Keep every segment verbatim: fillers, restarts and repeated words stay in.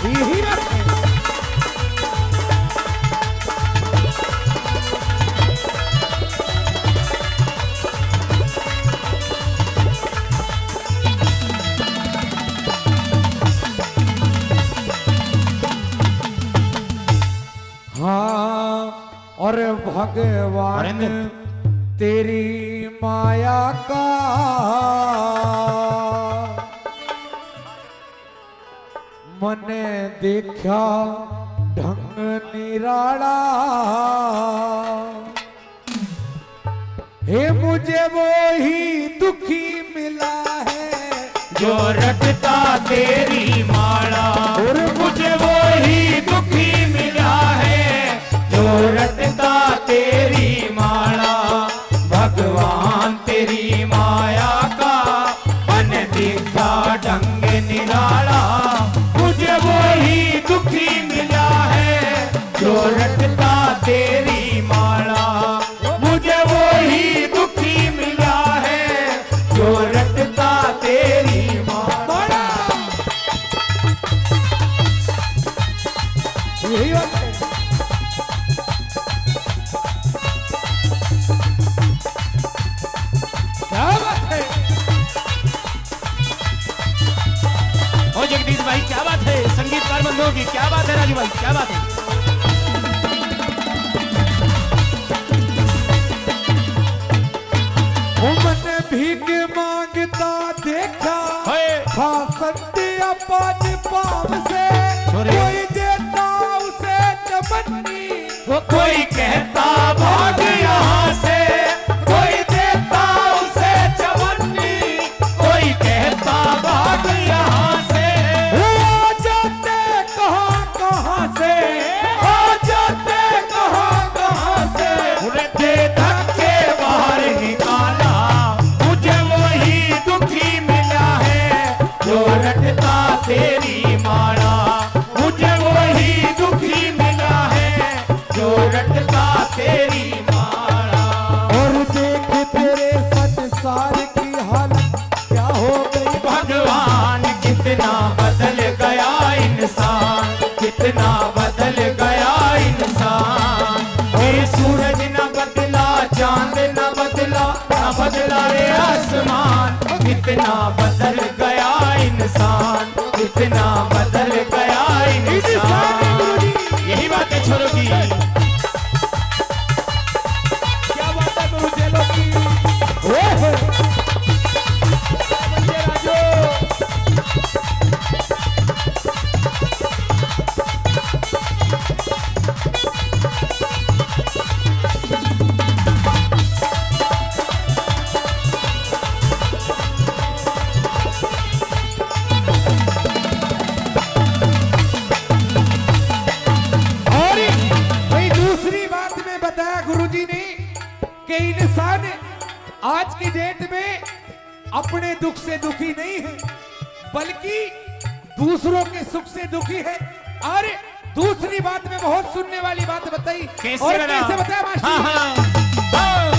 यही बात है। हाँ, और भगवान अरे तेरी माया का मने देखा ढंग निराला। हे मुझे वो ही दुखी मिला है जो रटता तेरी माला। और मुझे वो ही दुखी मिला है जो रटता तेरी माला। भगवान तेरी माया का मन दिखा ढंग निराला। मुझे वो ही दुखी मिला है जो रटता तेरी माला। मुझे वो ही दुखी मिला है जो रटता तेरी माला। यही बात है। क्या बात है? ओ जगदीश भाई, क्या बात है? संगीतकार बंधुओं की क्या बात है? राजू भाई, क्या बात है? ओ मन भीख मांगता देखा, हाय। था संध्या पाँच पाँव से। छोरे। कोई देता उसे चवन्नी, वो कोई कहता भाग यहाँ से। कोई देता उसे चवन्नी, कोई कहता भाग यहाँ से। वो आ जाते कहाँ कहाँ से, आ जाते कहाँ कहाँ से। उन्हें दे धक्के बाहर निकाला। मुझे वही दुखी मिला है जो रटता तेरी माला। मुझे वही दुखी मिला है जो रटता तेरी माला। और देख तेरे संसार की हालत क्या हो गई। भगवान कितना बदल गया इंसान, कितना बदल गया इंसान। ये सूरज ना बदला, चांद ना बदला, ना बदला रे आसमान। कितना बदल गया इंसान, कितना बदल गया इंसान। यही बात है छोरों की। क्या बात है गुरु चेलों की। ओए होए। राजू। और भाई, दूसरी बात में बताया गुरुजी ने कि इंसान आज की डेट में अपने दुख से दुखी नहीं है, बल्कि दूसरों के सुख से दुखी है। और दूसरी बात में बहुत सुनने वाली बात बताई। कैसे और बताया? कैसे बताया मास्टर हाँ, जी? हाँ।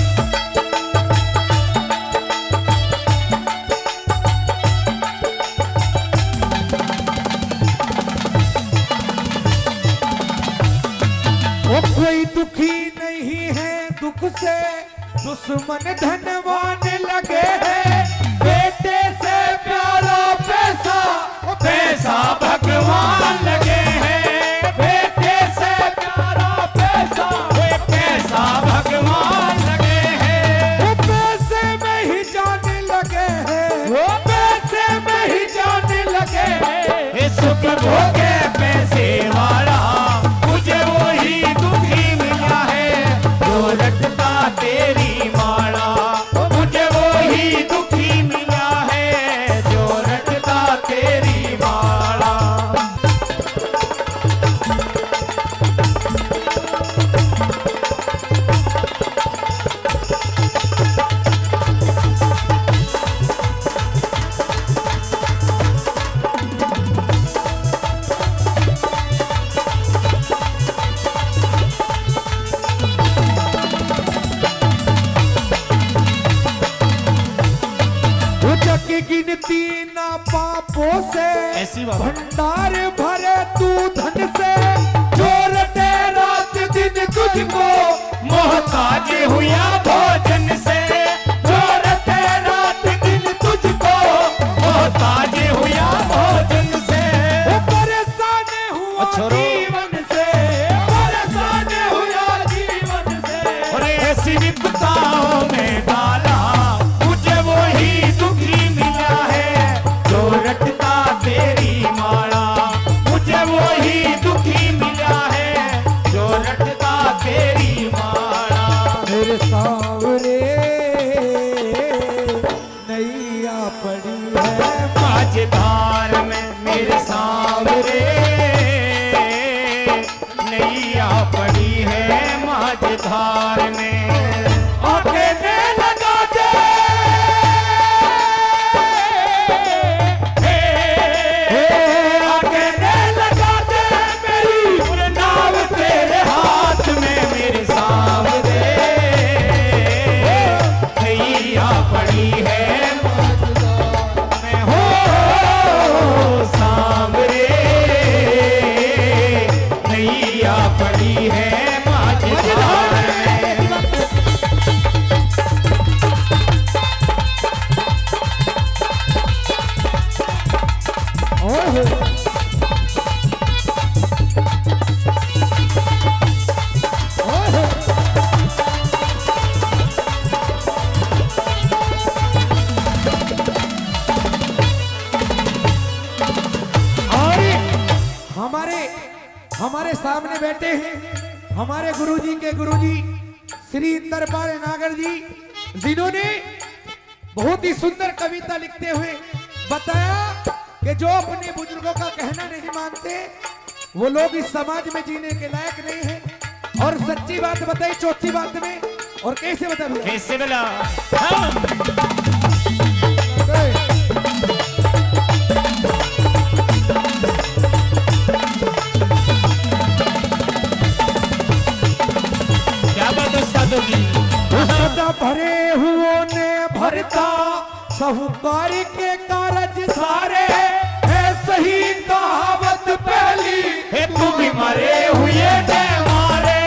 ओ कोई दुखी नहीं है दुख से, दुश्मन धनवान लगे हैं। बेटे से प्यारा पैसा, पैसा भगवान लगे हैं। बेटे से प्यारा पैसा, पैसा भगवान लगे हैं। वो पैसे में ही जाने लगे हैं, वो पैसे में ही जाने लगे हैं। ये सुख भोगे पैसे वाला, मुझे वही दुखी मिला है जो रटता तेरी माला। मुझे वही दुखी मिला है जो रटता तेरी माला। पोसे, ऐसी बात है। भंडार भरे तू धन से, जो रटे रात दिन तुझको, मोहताज हुआ भोजन से, जो रटे रात दिन तुझको, मोहताज हुआ भोजन से। वो परेशान हुआ अच्छा, रो। जीवन से, परेशान हुआ जीवन से। और ऐसी विपदाओं में डाला, मुझे वही दुखी मिला है, जो रटता तेरी माला। मुझे वही दुखी मिला है, जो रटता तेरी माला। मेरे सांवरे नैया पड़ी है माझधार में, मेरे सांवरे नैया पड़ी है माझधार में। आके ने लगा दे, हे, हे, आके ने लगा दे मेरी नाव तेरे हाथ में, मेरे सांवरे नैया पड़ी है माझधार में, हो सांवरे नैया पड़ी है माझधार में। ओए हो। ओए हो। और हमारे, हमारे सामने बैठे हैं हमारे गुरुजी के गुरुजी श्री इंद्रपाल नागर जी, जिन्होंने बहुत ही सुंदर कविता लिखते हुए बताया कि जो अपने बुजुर्गों का कहना नहीं मानते, वो लोग इस समाज में जीने के लायक नहीं है। और सच्ची बात बताई, चौथी बात में, और कैसे बता भैया? कैसे बला? हाँ। क्या बात है साधु जी? सदा भरे हुओं ने भरता साहूकार के कारज सारे, है सही कहावत पहली, हे तू भी मरे हुए ने मारे,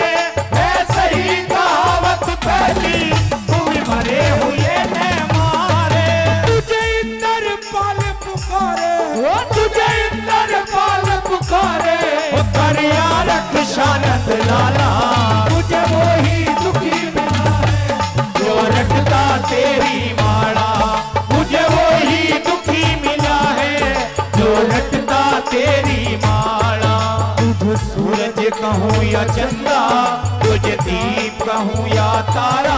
है सही कहावत पहली, तू भी मरे हुए ने मारे। तुझे इंद्रपाल पुकारे, ओ तुझे इंद्रपाल पुकारे, ओ करिया रक्षा नंद लाला, मुझे वही दुखी मिला है, जो रटता तेरी माला। मुझे वही दुखी मिला है, जो रटता तेरी माला। तुझे सूरज कहूँ या चंदा, तुझे दीप कहूँ या तारा,